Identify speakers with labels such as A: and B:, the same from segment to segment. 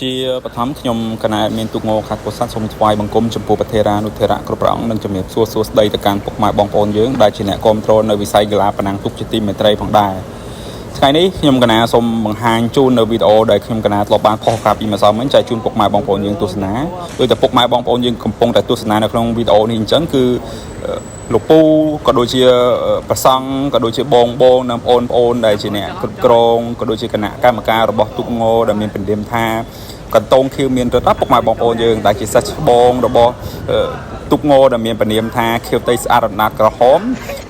A: ជាបឋមខ្ញុំកណាមានទូកងខេត្តពោធិ៍សាត់សូមថ្វាយបង្គំចំពោះប្រធេរានុធេរៈគ្រប់ព្រះអង្គនិងជំរាបសួរសួស្តីទៅកាន់ពុកម៉ែបងប្អូនយើងដែលជាអ្នកគ្រប់គ្រងនៅវិស័យកីឡាប្រណាំងទូកជាទីមេត្រីផងដែរថ្ងៃនេះខ្ញុំកណាសូមបង្ហាញជូននៅវីដេអូដែលខ្ញុំកណាធ្លាប់បានផុសកាលពីម្សិលមិញចែកជូនពុកម៉ែបងប្អូនយើងទស្សនាដោយតែពុកម៉ែបងប្អូនយើងកំពុងតែទស្សនានៅក្នុងវីដេអូនេះអញ្ចឹងគឺលោកពូក៏ដូចជាប្រសង់ក៏ដូចជាបងបងនិងបងប្អូនដែលជាអ្នកគ្រប់គ្រងក៏ដូចជាគណៈកម្មការរបស់ទូកងដែលមានពន្លាមថាកន្តងខៀវមានរដ្ឋពុកម៉ែបងប្អូនយើងដែលជាសិស្សច្បងរបស់ទូកងដែលមានពនាមថាខៀវតៃស្អាតរណាត់ក្រហម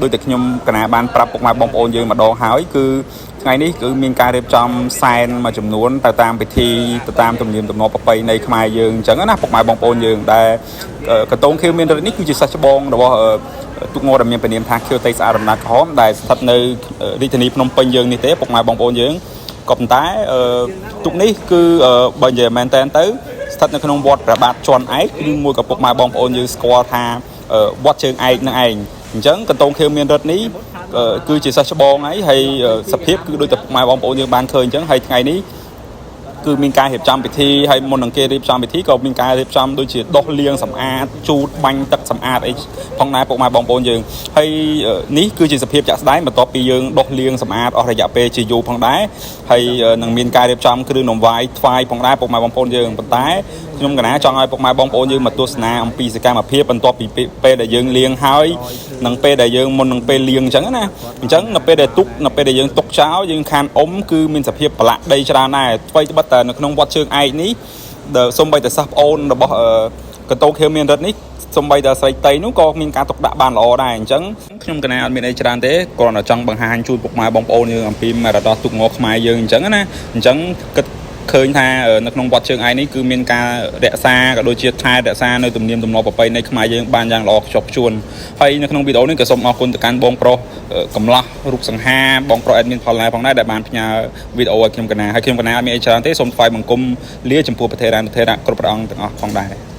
A: ដោយតែខ្ញុំកណាបានប្រាប់ពុកម៉ែបងប្អូនយើងម្ដងហើយគឺថ្ងៃនេះគឺមានការរៀបចំសែនមួយចំនួនទៅតាមពិធីទៅតាមទំនៀមទម្លាប់ប្រពៃណីខ្មែរយើងអញ្ចឹងណាពុកម៉ែបងប្អូនយើងដែលកន្តងខៀវមានរដ្ឋនេះគឺជាសិស្សច្បងរបស់ទូកងដែលមានពនាមថាខៀវតៃស្អាតរណាត់ក្រហមដែលស្ថិតនៅរាជធានីភ្នំពេញយើងនេះទេពុកម៉ែបងប្អូនយើងក៏ប៉ុន្តែទូកនេះគឺបើនិយាយមែនតើទៅស្ថិតនៅក្នុងវត្តព្រះបាទជន់ឯកឬមួយក៏ពុកម៉ែបងប្អូនយើងស្គាល់ថាវត្តជើងឯកនឹងឯងអញ្ចឹងកន្តងខៀវមានរដ្ឋនេះគឺជាសិស្សច្បងហើយហើយសភាពគឺដូចតែពុកម៉ែបងប្អូនយើងបានឃើញអញ្ចឹងហើយថ្ងៃនេះគឺមានការរៀបចំពិធីហើយមុននឹងគេរៀបចំពិធីក៏មានការរៀបចំដូចជាដោះលាងសម្អាតជូតបាញ់ទឹកសម្អាតអីផងដែរពុកម៉ែបងប្អូនយើងហើយនេះគឺជាសភាពជាក់ស្ដែងបន្ទាប់ពីយើងដោះលាងសម្អាតអស់រយៈពេលជាយូរផងដែរហើយនឹងមានការរៀបចំគ្រឿងដង្វាយថ្វាយផងដែរពុកម៉ែបងប្អូនយើងប៉ុន្តែខ្ញុំកណាចង់ឲ្យពុកម៉ែបងប្អូនយើងមកទស្សនាអំពីសកម្មភាពបន្ទាប់ពីពេលដែលយើងលាងហើយនិងពេលដែលយើងមុននឹងពេលលាងអញ្ចឹងណាអញ្ចឹងនៅពេលដែលទុកនៅពេលដែលយើងទុកចោលយើងខានអ៊ុំគឺមានសភាពប្រឡាក់ដីច្រើនដែរថ្មីត្បិតតែនៅក្នុងវត្តជើងឯកនេះដែលសំបីតែសិស្សប្អូនរបស់កន្តោខៀវមានរិទ្ធនេះសំបីតែស្រីតីនោះក៏មានការទុកដាក់បានល្អដែរអញ្ចឹងខ្ញុំកណាអត់មានអីច្រើនទេគ្រាន់តែចង់បង្ហាញជូនពុកម៉ែបងប្អូនយើងអំពីមរតកទូកងខ្មែរយើងអញ្ចឹងណាអញ្ចឹងគិតឃើញថានៅក្នុងវត្តជើងឯកនេះគឺមានការរក្សាក៏ដូចជាថែរក្សានៅទំនៀមទម្លាប់ប្រពៃណីខ្មែរយើងបានយ៉ាងល្អខ្ជាប់ខ្ជួនហើយនៅក្នុងវីដេអូនេះក៏សូមអរគុណទៅកាន់បងប្រុសកំឡោះរូបសង្ហាបងប្រុស admin ផលឡាផងដែរដែលបានផ្ញើវីដេអូឲ្យខ្ញុំកណាហើយខ្ញុំកណាអត់មានអីច្រើនទេសូមថ្វាយបង្គំលាចំពោះប្រធេរានុធេរៈគ្រប់ព្រះអង្គទាំងអស់ផងដែរ។